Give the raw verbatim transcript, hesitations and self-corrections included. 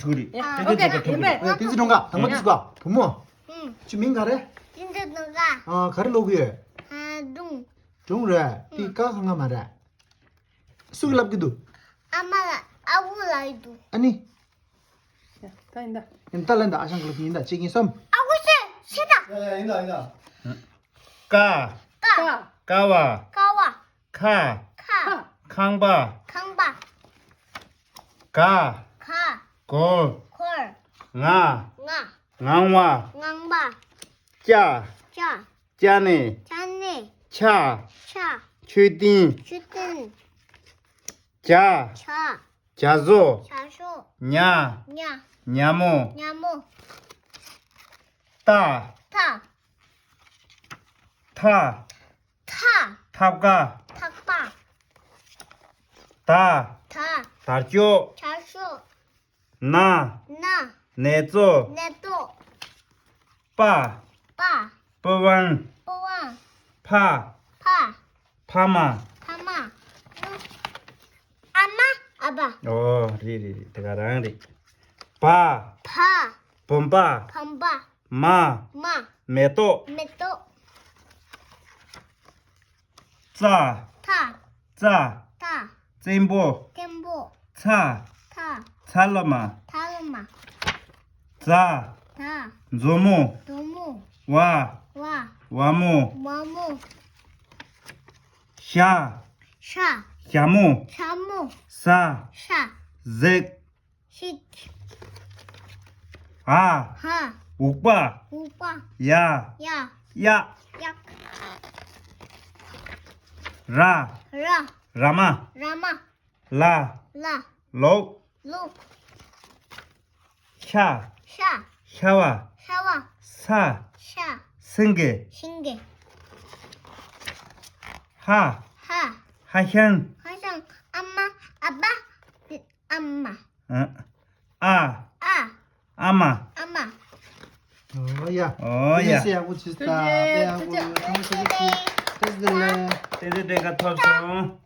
ཕྲུ་གུ་རེད། ཨ། བསྟན་འཛིན་སྒྲོལ་དཀར་ཕྲུ་གུ་རེད། ཨ། བསྟན་འཛིན་སྒྲོལ་དཀར་དང་པོ་འདི་ཟེར་གོ། བུ་མོ། ཨུམ། ཁྱོད་མིང་ག་རེ། བསྟན་འཛིན་སྒྲོལ་དཀར། ཨ། ག་རེ་ཀློག་གི་ཡོད། ཨ། སྒྲུང་། སྒྲུང་རེད། དེ་ཀ་གང་ག་མ་རེད། སུ་གིས་ལབ་ཀྱི་འདུག། ཨ་མ་ལ། ཨ་ཁུ་ལབ་ཀྱི་འདུག། ཨ་ནི། ཡ། ད་ཡིན་ད། ཡིན་ད་ལན་ད། ཨ་ཞང་གི་ལབ་ཀྱི་ཡིན་ད། གཅིག་གཉིས་གསུམ། ཨ་ཁུ་ཤེས་ཤེས་ད། ཡ་ཡ་ཡིན་ད་ཡིན་ད། ཀ། ཀ། ཀ་བ། ཀ་བ། ཁ། ཁ། ཁ། ཁང་པ། ཁང་པ། ག། ག། གོར། གོར། ང་། ང་། ངང་བ། ངང་བ། ཅ། ཅ། ཅ་ནས། ཅ་ནས། ཆ། ཆ། མཆོད་རྟེན། མཆོད་རྟེན། ཇ། ཇ། ཇ་བཟོ། ཇ་བཟོ། ཉ། ཉ། ཉ་མོ། ཉ་མོ། ཏ། ཏ། ཐ། ཐ། ཐབ་ཀ། ཐབ་ཀ། ད། ད། དར་ལྕོག། དར་ལྕོག། ན། ན། ནེ་ཙོ། ནེ་ཙོ། པ། པ། པི་ཝང་། པི་ཝང་། ཕ། ཕ། ཕ་མ། ཕ་མ། ཨ་མ། ཨ་ཕ། ཨོ། རེད་རེད་རེད། དེ་ག་རང་རེད། བ། བ། བུམ་པ། བུམ་པ། མ། མ། མེ་ཏོག། མེ་ཏོག། ཙ། ཙ། ཙ། ཙ། བཙན་པོ། བཙན་པོ། ཚ། ཚ། ཚ་ལུ་མ། ཚ་ལུ་མ། ཛ། ཛ། མཛོ་མོ། མཛོ་མོ། ཝ། ཝ། ཝ་མོ། ཝ་མོ། ཞ། ཞ། ཞྭ་མོ། ཞྭ་མོ། ཟ། ཟ། གཟིག་གཟིག། འ། འ། འུག་པ། འུག་པ། ཡ། ཡ། གཡག་གཡག། ར། ར། ར་མ། ར་མ། ལ། ལ། ལོག་ལོག། ཤ། ཤ། ཤ་བ། ཤ་བ། ས། ས། སེང་གེ་སེང་གེ། ཧ། ཧ། ཧ་ཤང་། ཧ་ཤང་། ཨ་མ། ཨ་ཕ། ཨ་མ། ཨ། ཨ། ཨ་མ། ཨ་མ། ཨོ་ཡ། ཨོ་ཡ། དེ་ཚོ་ཡག་པོ་བྱས་ད། དཔེ་ཡག་པོ། ཐུགས་རྗེ་ཆེ། ཐུགས་རྗེ་ཆེ། བཀྲ་ཤིས་བདེ་ལེགས། བསྟན་འཛིན་སྒྲོལ་དཀར་ཐོབ་སོང་།